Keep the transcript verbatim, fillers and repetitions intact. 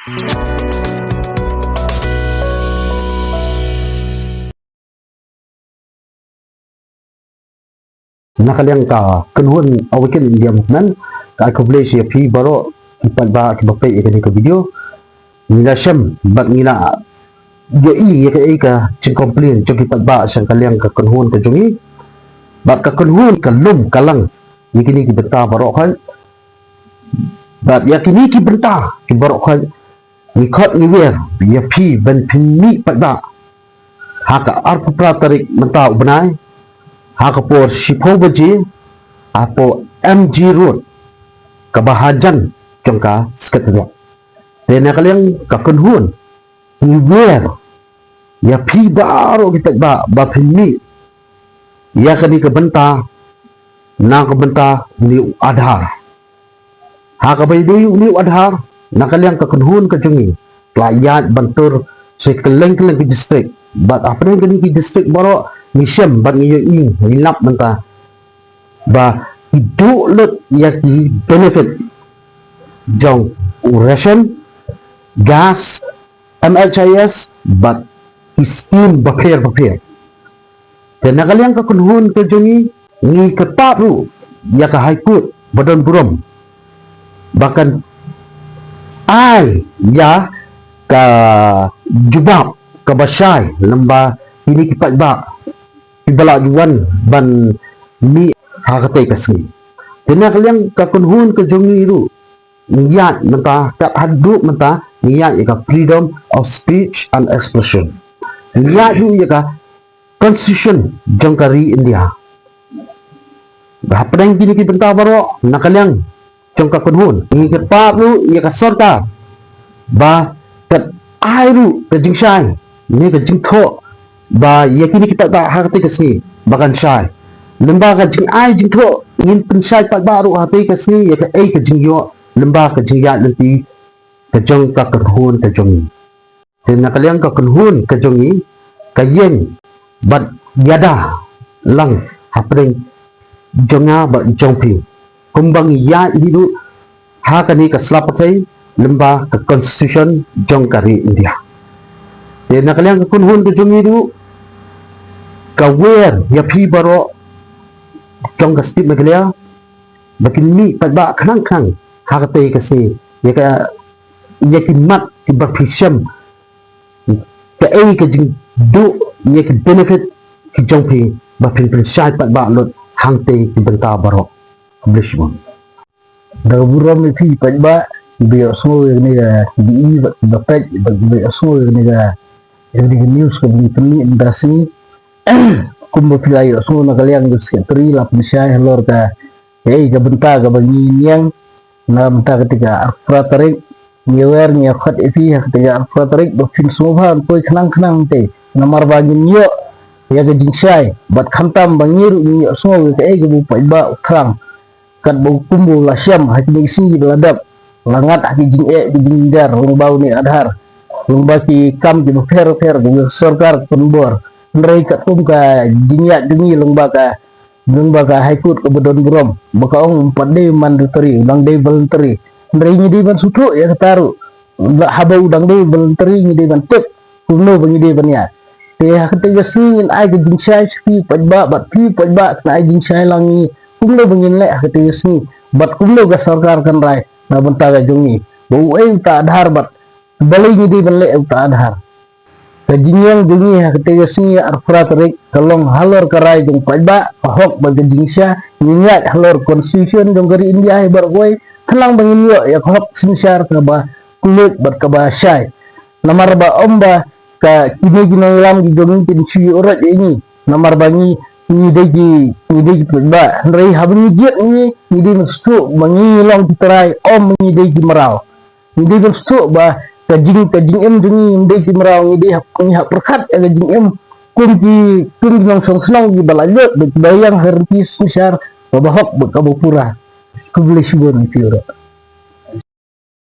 Na ka liang ka kynhun Awaken India Movement, ka ai khublei ïa phi baroh ki paidbah kiba peit ïa kane ka video. Ngi la shem bad ngi la ïohi ïa kaei ka jingcomplain jong ki paidbah sha ka liang ka kynhun ka jong ngi. Bad ka kynhun ka lum ka lang ïa kine ki bynta baroh khoit. Bad ïa kine ki bynta ki baroh khoit, ngi khot ngi wer ïa phi ban pynmih paidbah ha ka arphew phra tarik mynta u bnai, ha ka por shiphew baje, hapoh M G Road, kaba hajan jong ka Secretariat. Te na ka liang ka kynhun ngi wer ïa phi baroh ki paidbah ba pynmih ïa kane ka bynta na ka bynta une u Aadhaar. Ha kaba ïadei une u Aadhaar, na ka liang ka kynhun ka jong ngi la ïaid ban tur sha kylleng kylleng ki district. Bad hapdeng kine ki district baroh ngi shem bad ngi ïohi, ngi lap mynta ba ki duh lut ïa ki benefit jong u ration, gas, M H I S bad ki skim bapher bapher. Te na ka liang ka kynhun ka jong ngi, ngi kyrpad ruh ïa ka High Court ba don burom ba kan ai ïa ka jubab kaba shai lyngba kine ki paidbah kiba la ju wan ban mih ha katei ka sngi. Te na ka liang ka kynhun ka jong ngi ruh, ngi ïaid mynta, kat haduh mynta ngi ïaid ïa ka freedom of speech and expression. Ngi ïaid ruh ïa ka constitution jong ka ri India. Hapdeng kine ki bynta baroh, na ka liang jong ka kynhun, ngi kyrpad ruh ïa ka sorkar ba kan ai ruh ka jingshai ne ka jingthoh ba ïa kine ki paidbah ha katei ka sngi ba kan shai. Lyngba ka jingai jingthoh ngin pynshai paidbah ruh ha katei ka sngi ïa kaei ka jingïoh lyngba ka jingïaid lynti ka jong ka kynhun ka jong ngi. Te na ka liang ka kynhun ka jong ngi ka ïeng bad ïada lang hapdeng jong nga bad jong phi, kumba ngi ïaid hi ruh ha kane ka sla pyrthei lyngba ka constitution jong ka ri India. Te na ka liang ka kynhun ka jong ngi ruh ka wer ïa phi baroh jong ka state Meghalaya ba kin mih paidbah khnang khnang ha katei ka sngi ïa ka, ïa ki mat kiba phi shem, kaei ka jingduh, ïa ki benefit ki jong phi ba phin pynshai paidbah lut hangtei ki bynta baroh. Khublei shibun. Da ka burom ïa phi paidbah kiba ïohsngew ïa kane ka video bad kiba peit bad kiba ïohsngew ïa kane ka, ïa kane ka news kaba ngi pynmih mynta ka sngi. Kumba phi la ïohsngew na ka liang ka secretary la pynshai halor ka, kaei ka bynta kaba ngi niang na mynta katei ka arphew phra tarik. Ngi wer ngi khot ïa phi ha katei ka arphew phra tarik ba phin sngewbha ban poi khnang khnang te, namar ba ngin ïoh ïa ka jingshai bad khamtam ba ngi ruh ngin ïohsngew ïa kaei kaba u paidbah u thrang. Katba kumba u la shem ha kine ki sngi ba la dep, la ngat ha ki jingeh ki jingjar lyngba une u Aadhaar, lyngba ki kam kiba pher pher kiba ka sorkar ka pynbor. Hynrei katkum ka jingïaid jong ngi lyngba ka, lyngba ka High Court kaba don burom ba ka ong ym pat dei mandatory, u dang dei voluntary. Hynrei ngi dei ban sngewthuh ïa kata ruh, haba u dang dei voluntary ngi dei ban tip kumno ba ngi dei ban ïaid. Te ha katei ka sngi ngin ai ka jingshai sha phi paidbah bad phi paidbah kin ai jingshai lang ïa ngi kumno ba ngin leh ha katei ka sngi bad kumno ka sorkar kan rai na bynta ka jong ngi, ba uei uta u Aadhaar bad balei ngi dei ban leh uta u Aadhaar. Ka jingïeng jong ngi ha katei ka sngi arphew phra tarik ka long halor ka rai jong u paidbah, ka hok bad ka jingshisha. Ngin ïaid halor constitution jong ka ri India hi baroh kawei, khnang ba ngin ïoh ïa ka hok synshar kaba kylluid bad kaba shai. Namar ba ym ba ka kine ki nongïalam ki jong ngi kin shu ïuh rot ïa ngi. Namar ba ngi, ngi dei ki, ngi dei ki paidbah. Hynrei haba ngi jied ngi, ngi dei ban sngewthuh ba ngi long ki trai, ym ngi dei ki mraw. Ngi dei ban sngewthuh ba ka jing, ka jingim jong ngi, ngi dei ki mraw, ngi dei hap, ngi hap pyrkhat ïa ka jingim kum ki, kum ki nongshong shnong kiba la ïoh da kiba ïeng ha ryntih synshar kaba hok bad kaba pura. Khublei shibun ïa phi baroh.